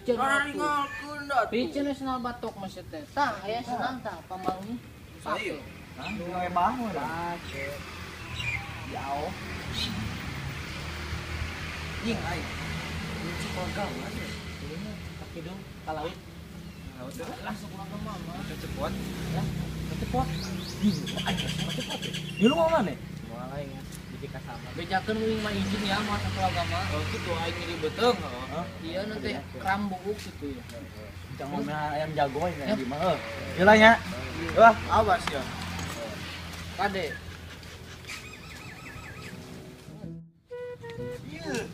Piceun. Raringalkeun da. Piceun sendal batok mah sia teh. Tah aya sendal tah pamangi. Sayo. Hah? Gawe bangun. Pake. Jauh. Nying aing. Kunci program aja. Kaki dong ka laut. Laut langsung pulang ke mama. Kecepot. Ya, kecepot. Aing kecepot. Ya lu mau mana? Moal aing ya. Jadi kasama. Bejakeun uing mah izin ya moal satu agama. Oh gitu aing nyeri beuteung. Iya nanti kram buuk gitu ya. Jangan ngomong ayam jago ini di mah. Heuh. Ieu lah nya. Wah, awas ya. Kade. Iya.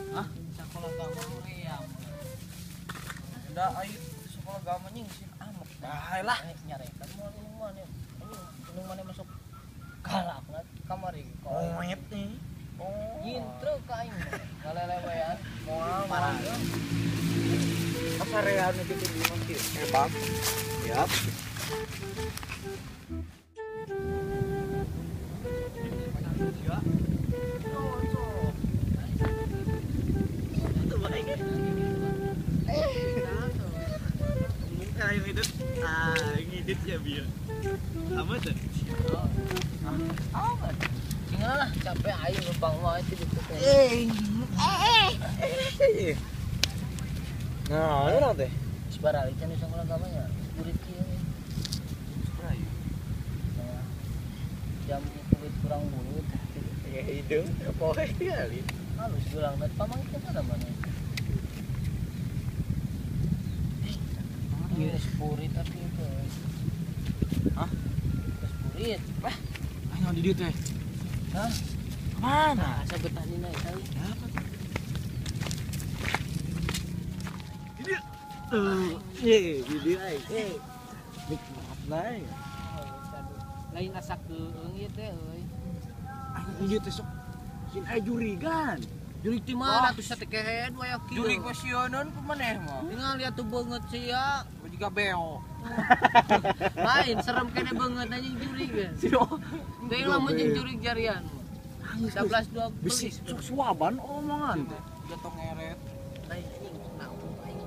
Hah? Sekolah agama ya. Udah ayo sekolah agama nying sih amek. Dah lah nyarekan moal minuman ya. Minuman masuk galak lah kamari. Moep nih. Oh. Nyintruk ka aing. Ngalelewean moal marah. Pasarean kitu di mah kieu. Bang. Siap. Ayo ngidut, ngidut ya biar. Amat tuh. Amat. Tinggal lah, capek aing lubang mah itu gitu. Nah, ini teh. Sebaralik can sekolah agamanya, kulit kieu. Sebaralik. Nah, jam kulit kurang bulut. Ya hidung, poe kali. Halus gelang net pamang teh mana mana. Iya, spurit tapi itu. Hah? Spurit. Wah, ayo di dieu teh. Hah? Kemana? Asa betah dina eta. Apa tuh? Di dieu. Ye, di dieu aing. Nikmat nae. Lain asa keung ieu teh euy. Aing ieu teh sok sieun aya jurigan. Jurig di mana tuh sate kehed waya kieu. Jurig mah sieuneun ku maneh mah. Tinggal lihat tuh beungeut sia. Juga beo. Lain serem kene beungeut anjing jurig ya. Sio. Teuing lamun jeung jurig jarian. 11 12. Bisi sok suaban omongan teh. Jatuh ngeret. Lain anjing naon aing.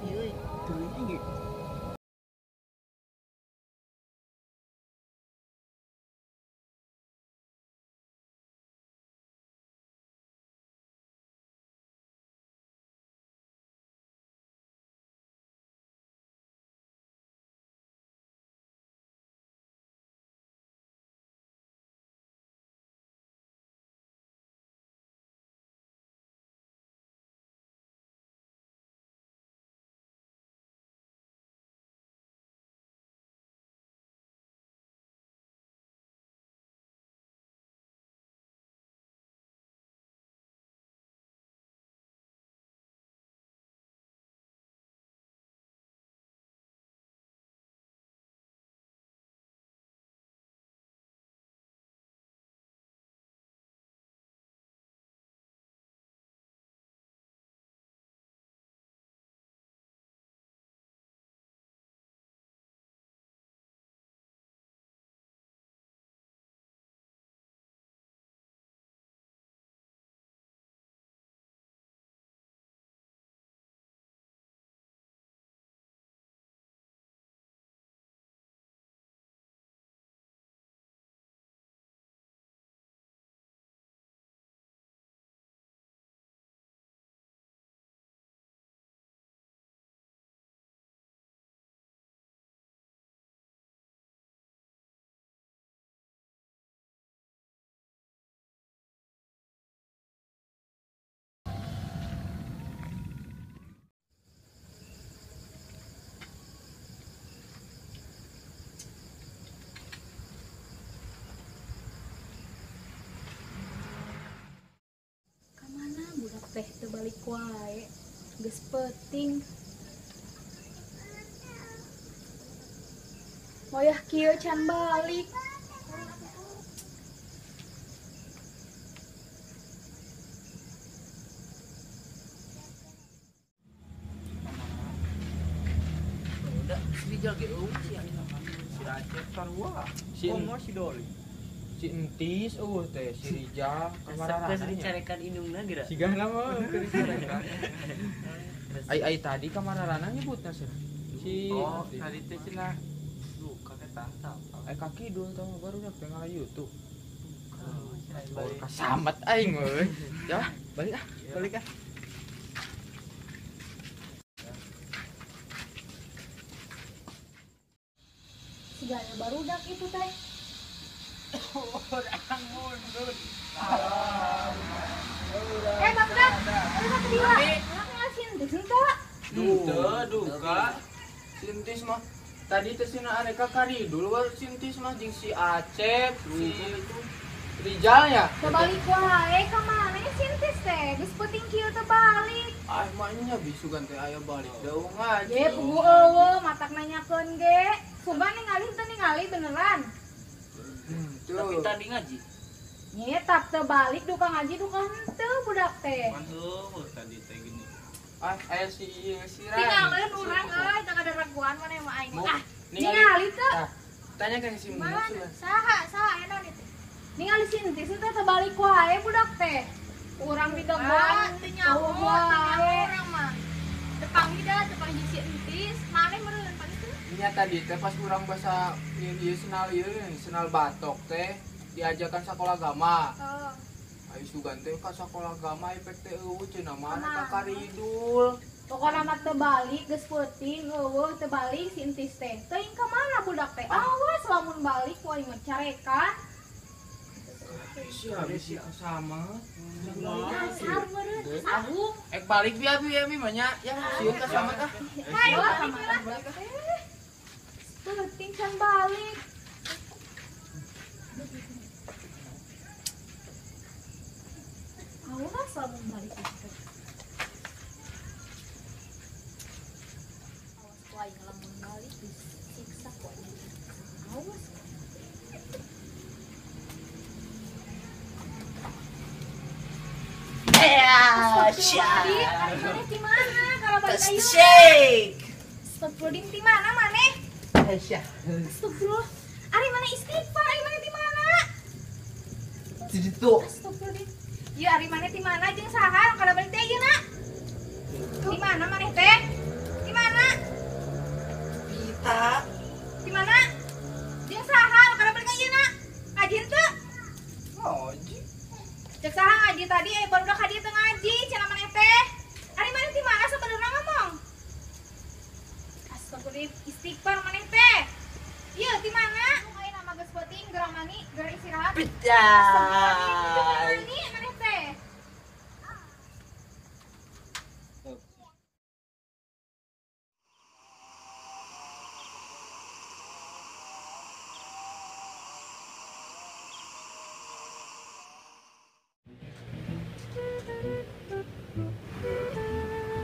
Ieu. Jurig teh teu balik wae geus peuting wayah kieu can balik. Udah Rijal ge eueuh sih. Si Acep sarua. Si Komo si Doli. Si Entis eueuh teh, si Rijal Resep geus dicarekan indungna geura. Sigana mah keur dicarekan. Ai ai tadi kamararana nyebutna cenah. Si Oh, tadi teh cenah duka teh tah. Ai kaki dul tah baru dah teh ngala YouTube. Oh, kasamet aing euy. Ya, balik ah, balik ah. Sigana barudak itu teh. Orang mundur. Eh, barudak. Udah kedua. Urang ngasin teh henteu. Duka, duka. Si Entis mah tadi teh cenah arek ka Karidul we si Entis mah jeung si Acep, si Rijal ya. Teu balik wae ka mana si Entis teh? Geus peuting kieu teu balik. Ah, mah nya bisugan teh aya balik daung ngaji. Ge puguh eueuh matak nanyakeun ge. Sugan ningali teu ningali beneran. Tapi tadi ngaji. Nyetap teu balik duka ngaji duka henteu budak teh. Pan eueuh tadi teh gini. Ah, aya si ieu si Ran. Tinggalin urang euy, teu ada raguan maneh mah aing. Ah, Ningali ningali teu. Tanya kan si Mundur Mana? Saha, saha aya naon itu? Ningali si Entis teh teu balik wae budak teh. Urang digegoan teu nyaho, teu nyaho urang mah. Teu panggih da, teu panggih si Entis, maneh meureun panggih teu. Nya tadi teh pas urang basa ieu senal ieu senal batok teh diajakan sekolah agama. Oh. Ayo sugan teh ka sekolah agama efek teh eueuh cenah mana ka Karidul. Pokona mah teu balik geus peuting eueuh teu balik si Entis teh. Teuing ka mana budak teh? Awas lamun balik ku aing mah carekan. Si habis si sama. Dasar meureun sarung. Ek balik bi abi abi mah nya ya sieun ka sama tah. Hayo balik lah. Peuting can balik. Awas lamun balik itu. Awas ku aing lamun balik disiksa ku aing. Awas. Astagfirullahaladzim, ari maneh di mana? Kalau balik ayeuna. Shake. Astagfirullahaladzim, di mana maneh? Aisyah. Astagfirullah. Ari maneh istighfar, ari maneh di mana? Di ditu. Astagfirullahaladzim. Ya ari maneh di mana jeung saha kalau balik teh ayeuna? Di mana maneh teh? Di mana? Pita. Di mana? Jeung saha kalau balik ayeuna? Ngaji henteu? Ngaji. Cek saha ngaji tadi barudak ka dieu teu ngaji cenah maneh teh. Ari maneh di mana sabenerna ngomong? Astagfirullah, istighfar maneh teh. Ieu di mana? Ayeuna mah geus peuting geura mani, geura istirahat. Pita. Astagfirullahaladzim, mani maneh teh.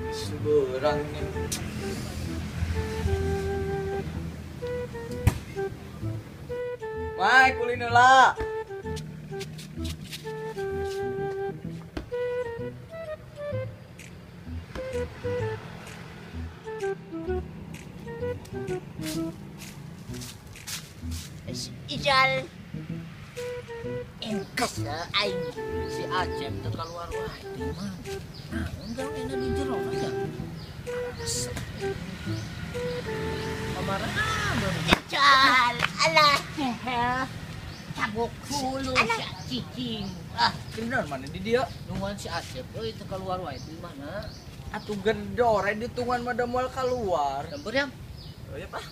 Seberang nih. Wah, kulin heula. Ijal. Engkes aing si Acep teu kaluar wae di mana? Naon gawe di jero nya? Resep. Kamarana Ijal, alah. Cabuk hulu si cicing. Ah, Bener mana di dia? nungguan si Acep euy teu kaluar wae di mana? Atuh gedore ditungan mah da moal kaluar. Lembur ya? Oh ya, Pak.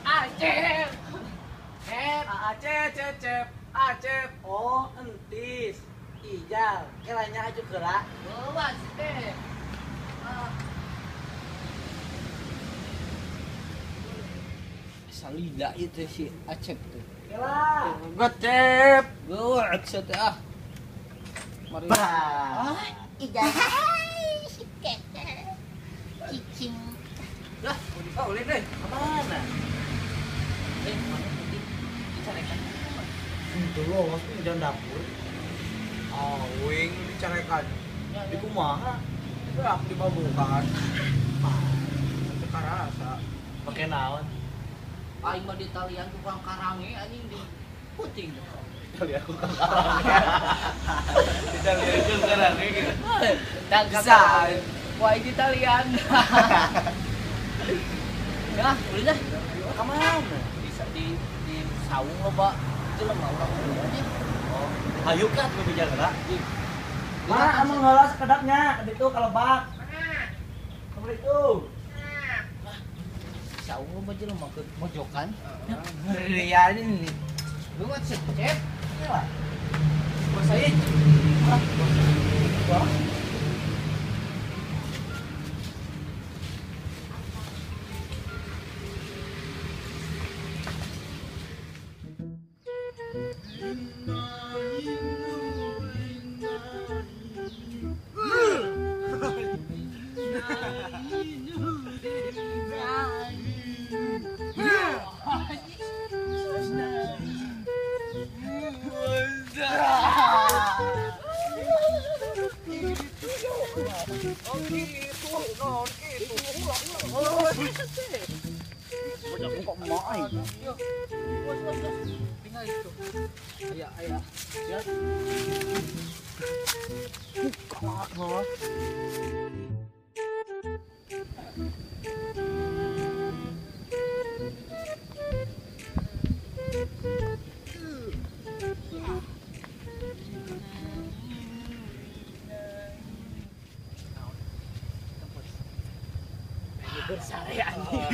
Acep. Cep, Acep, Cep, Cep, Acep. Oh, Entis. Ijal, kelanya aju geura. Bawa si teh. Salida itu si Acep tuh. Kela. Gocep. Bawa Acep teh ah. Mari. Bah. Ijal. Hai, si keke. Cicing. Lah, oh, ulin deh. Kemana? Eh, mana tadi? Dicarekan. Itu loh, maksudnya di dalam dapur. Oh, wing dicarekan. Di kumaha? Beak dibabukan. Teu karasa. Pake naon? Aing mah di talian tukang karange anjing di puting. Talian tukang karange. Di talian tukang karange gitu. Bisa. Wah, di talian. Ya, udah dah. Ka mana? Bisa di saung loba. Jelema urang anjing. Oh, hayu ka atuh beja geura. Mana amung heula sekedapnya ditu ka lebak. Mana? Itu. Lah, saung loba jelema ke mojokan. Ngerian ini. Lu mah cecep. Lah. Bos saya. Wah. Bersare anjing.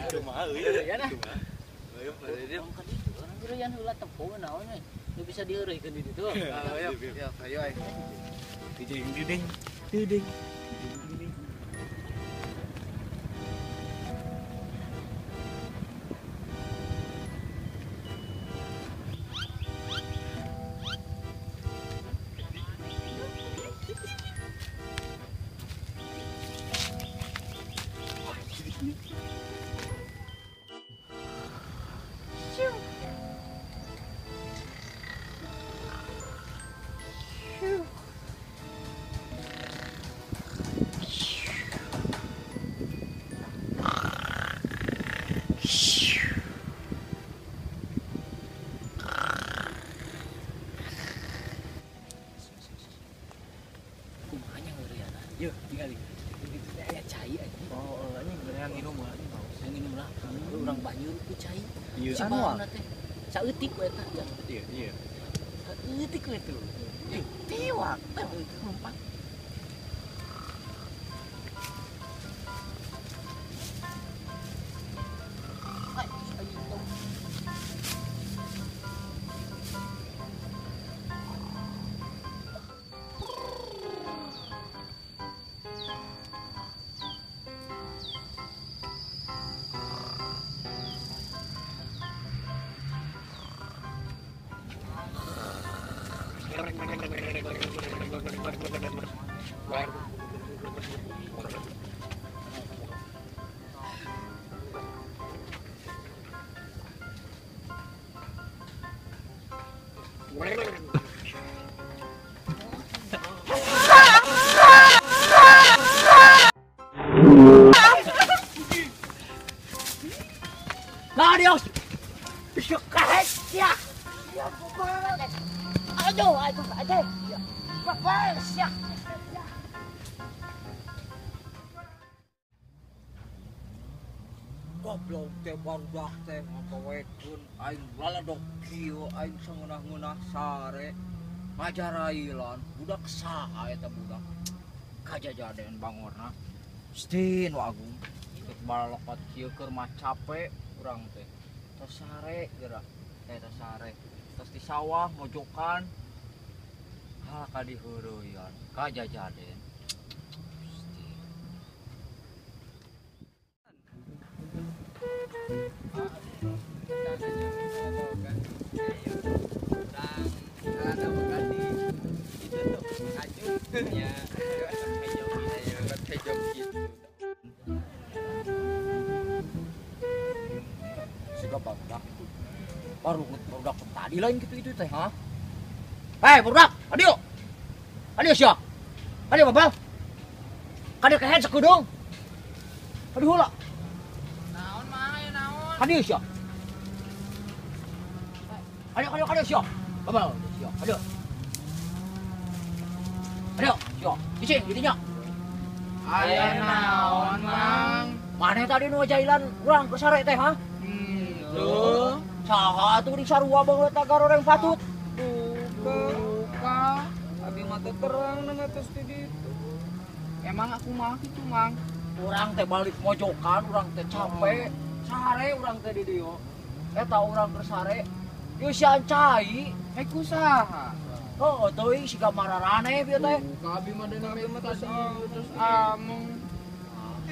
Kumaha euy? Ya nah. Orang geureuyan heula tempo naon we. Nu bisa dieureuykeun di ditu. Ayo, ayo ayo. Diding diding diding. Yuk, tinggal itu teh aya cai anjing. Oh, anjing yang minum lah, yang minum lah. Urang banjur ku cai. Ieu si bauna teh saeutik we eta. Iya, iya. Saeutik we tuh. Tiwak teh lompat. Adios. Ya. Aduh, aduh, aduh. Ya. Goblok teh barudak teh ngagawekeun aing laladok kieu aing sangeunah-ngeunah sare ngajarailan budak saha eta budak kajajaden bangorna Stin wa agung rek balalokot kieu keur mah capek urang teh tos sare geura teh tos sare tos di sawah mojokan ha ka diheureuyaan kajajaden. Baru barudak tadi lain gitu itu teh, ha? Hei, budak, adio. Adio sia. Adio babal. Kadieu kehed sakudung. Aduh heula. Naon mah aya naon? Kadieu sia. Adio adio adio sia. Babal sia. Adio. Adio sia. Cicing di dinya. Aya naon, Mang? Maneh tadi nu jailan urang ke sare teh, ha? Henteu. Saha atuh di sarua banget tagaroreng patut. Duka. Abi mah teu terang na tos di ditu. Emang aku mah kitu, Mang. Urang teh balik mojokan, urang teh capek. Sare urang teh di dieu. Eta urang keur sare. Ieu si Ancai, Eh ku saha? heuh teuing siga mararane bieu teh. Duka abi mah dena mah tos terus ameng.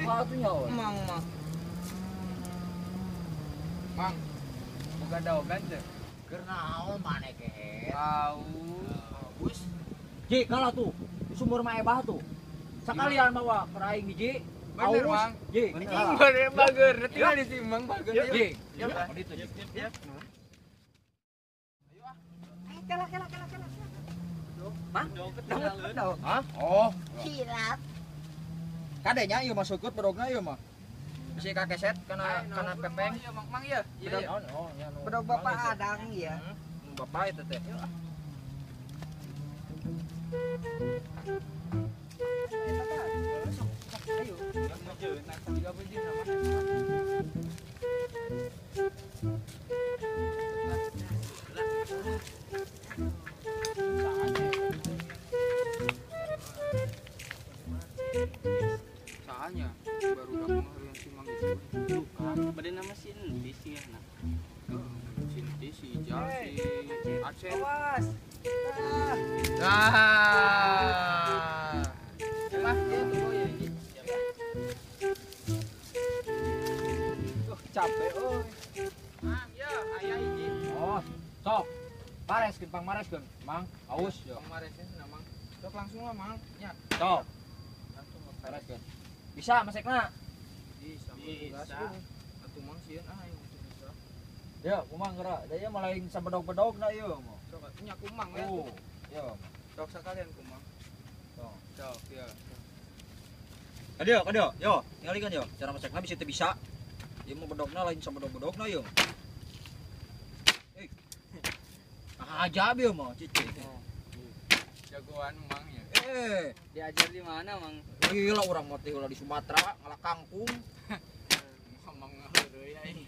Apa atuh nya we? Mang mah. Mang. Boga daogan teh. Keur naon maneh kehed? Aus. Ji, kalah tuh. Di sumur mah ebah tuh. Sakalian mawa keur aing hiji. Bener, Mang. Ji, Anjing bener bager, tinggal ditimbang bager. Ji. Ya, itu Ji. Kela kela kela kela. Mang, Hah? Oh, hilap. kadenya ieu mah seukeut bedogna ieu mah. Bisi kakeset kana kana pepeng. Iya, Mang, Mang iya. Iya. Oh, nya nu. Bedog Bapak Adang ya. Nu bapak itu teh. Ayo. Soalnya baru udah pengharian si Mang itu. Duka, bade nama si Entis sih ya nah. Si Entis, si Ijal, si Aceh. Awas. Ah. Lah, ya tuh ya ini. Capek euy. Mang, ya aya hiji. Oh, sok. Pareskeun pang mareskeun, Mang. Aus yo. Mang mareskeun nah, Mang. Sok langsung lah, Mang. Nya. Sok, Langsung pareskeun. Bisa masekna? Bisa. Bisa. Atuh Mang sieun ah aing teu bisa. Ya, kumang geura. Da ieu mah lain sabedog-bedogna ieu mah. Sok atuh nya kumang we. Oh, yo. Sok sakalian kumang. Sok. Sok, ya. Kadieu, kadieu. Yo, tingalikeun yo. Cara masekna bisa teu bisa. Ieu mah bedogna lain sabedog-bedogna ieu. Eh. Aja ieu mah, cici. Jagoan Mang ya. Eh, Diajar di mana, Mang? gila urang mah teh di Sumatera ngala kangkung. Ngomong heureuy aing.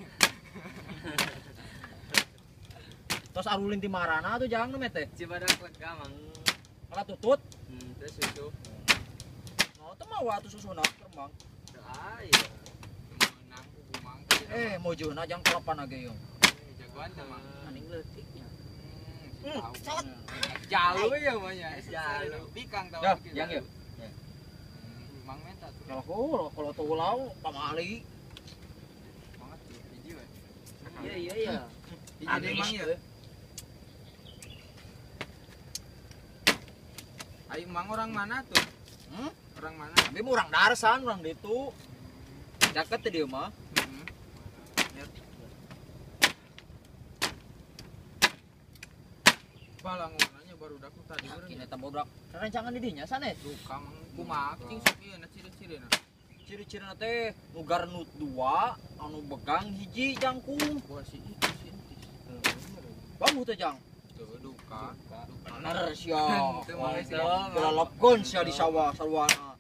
Tos arulin ti marana tuh jang nu teh. Cibadak lega, Mang. Kala tutut. Terus susu. No, teu mawa atuh susuna keur Mang. Teu aya. Menang ku Mang. Eh, mojohna jang kalapan ge ieu. Jagoan teh, Mang. Aning leutiknya. Tahu. Jalu ya mah nya. Jalu. Bikang tahu. Ya, yang ya. Mang menta tuh. Kalau kalau tuh lau pamali. Banget tuh, hiji we. Iya iya iya. Hiji deui Mang ya. Ayo Mang orang mana tuh? Hmm? Orang mana? Abi mah urang Darsan, urang ditu. Caket teh dieu mah. Balangunannya baru daku tadi Yakin eta bodak. Rencangan di dinya sanes. Duka Mang kumaha cing sok ieu na ciri-cirina. Ciri-cirina teh nu garnut dua, anu begang hiji jangkung. Wah si itu si Entis. Bangu teh jang. Tuh duka. Bener sia. Teu mah geus Lalapkeun sia di sawah sarwana.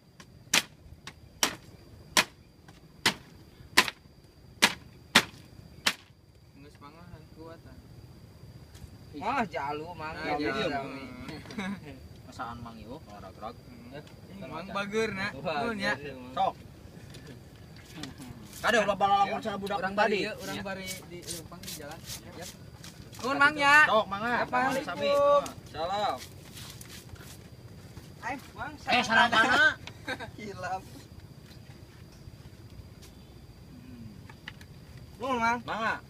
Geus mangahan kuatan. Wah, jalu Mang. Nah, Jalu. jalu. Masaan Mang ieu rag-rag. Mang bager na. Nuhun ya. Sok. Kade ulah balalakon cara budak Urang tadi. bari ieu, urang bari di leumpang di jalan. Ya. Nuhun Mang ya. Sok mangga. Assalamualaikum. Sami. Salam. Ayo, Mang. Eh, sarang mana? Hilap. Nuhun, Mang. Mangga.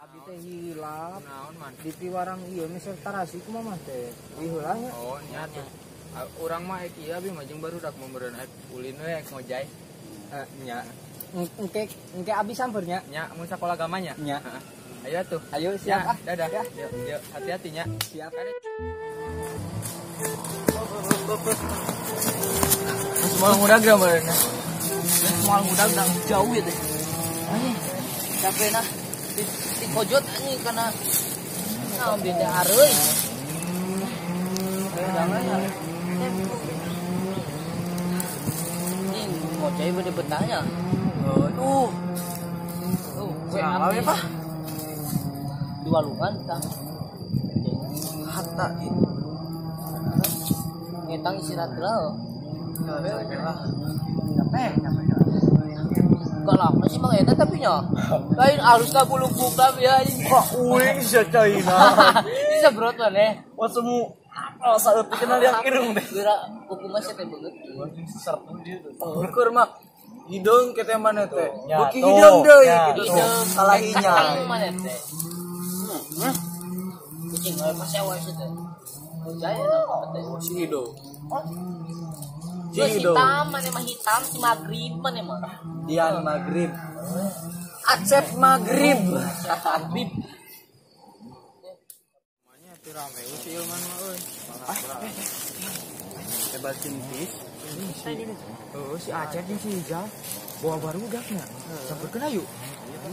Abi teh hilap. Naon man? Di piwarang ieu meser tarasi kumaha mah teh. Di heula nya. Oh, nya tuh. Urang mah ek ieu abi mah jeung barudak meureun ek ulin we ek ngojay. Nya. Engke engke abi sampeurnya. Nya mun sakola agamanya. Nya. Heeh. Ayo tuh. Ayo siap ah. Dadah. Yuk, yuk, hati-hatinya. Siap. Semua muda gambarnya. Semua muda udah jauh ya teh. Anjing. Capek nah. Di kojot anjing karena naon beda areuy. Anjing ngoceh bede betahnya. Aduh. Tuh, salah ya, Pak. Di walungan tah. Hatta itu. Ngetang istirahat heula. Capek, capek. Gak lama sih mang eta tapi nya. Lain alus ka bulung-bulung tapi ya anjing. Kok uing sia caina. Bisa brot maneh. Wah semu apa saeutik kenal yang irung deh. Geura kuku mah sia teh beungeut. Serp dia tuh. Ukur mah hideung ke teh mana teh. Ya, Beuki hideung deui ya, gitu. Hideung Salahinya. Keteng maneh teh. Kucing we pas wae sia teh. Jaya teh. Si hideung. Si hitam maneh mah hitam si magrib maneh mah. Dian Maghrib. Acep Maghrib. Maghrib. Namanya teu rame si Ilman mah euy. Hebat cintis. Oh, si Acep jeung si Ijal bawa barudaknya. Sampeurkeun ayo.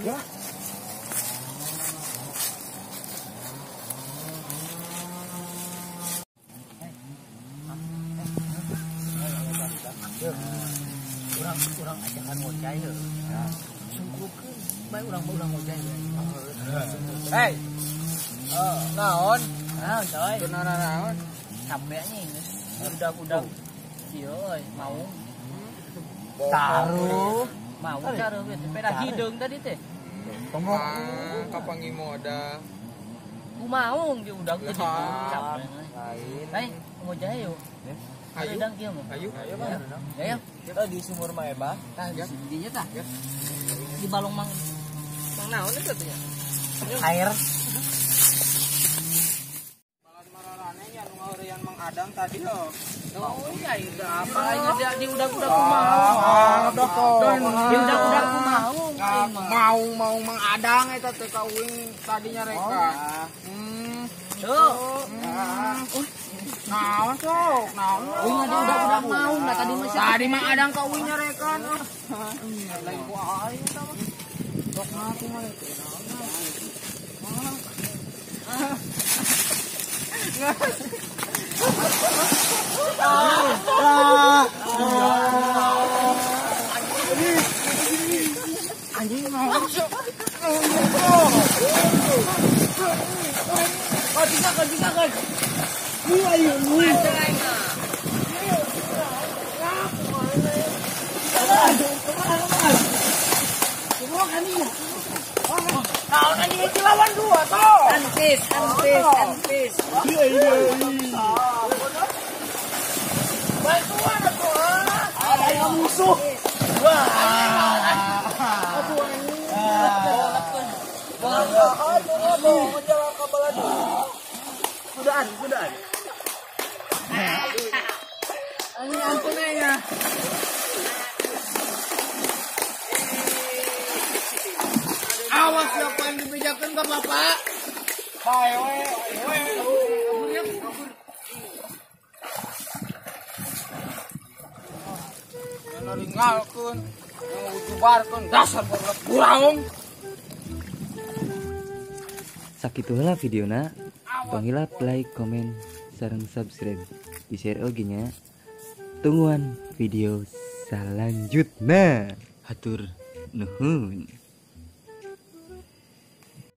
Ya. Urang ajakan ngocai heuh. Sungkukeun bae urang mah urang ngocai we. Hei. Naon? Naon coy? Kunaon naon? Capek anjing geus udah-udah. Ieu euy mau. Taruh. Mau taruh we teh peda hideung tadi teh. Tong kapangi moda. Kumaung di udah tadi capek. Lain. Lain ngocai yuk. Ayo. Ayo. Ayo, Bang. Ayo. Kita di sumur mah Ebah. Tah di dinya tah. Di balong mang. Mang naon eta teh nya? Air. Malah mararane nya nu ngaheureyan Mang Adang tadi heuh. Oh iya itu apa aing di udah-udah kumaha. Di udah-udah kumaha. Mau mau Mang Adang eta teh ka uing tadi nyareka. Tuh. Naon sok, naon. Uing ada udah-udah mau enggak tadi mah. Tadi mah Adang ka uing nyarekan. Lain ku aing eta mah. Sok ngaku mah teh naon. Anjing mau. Kau bisa kan? Ayo, lawan dua toh. Antis. Bantuan atuh. Ada yang musuh. Wah. Kudaan. Ini ampun ya. Awas siapa yang dibejakan ke bapak. Bae we, we. Ninggalkeun, ngujubarkeun dasar goblok buraung. Sakitu heula videona. Tong hilap like, komen, sareng subscribe. Di share oge nya. Tungguan video selanjutnya. Hatur nuhun.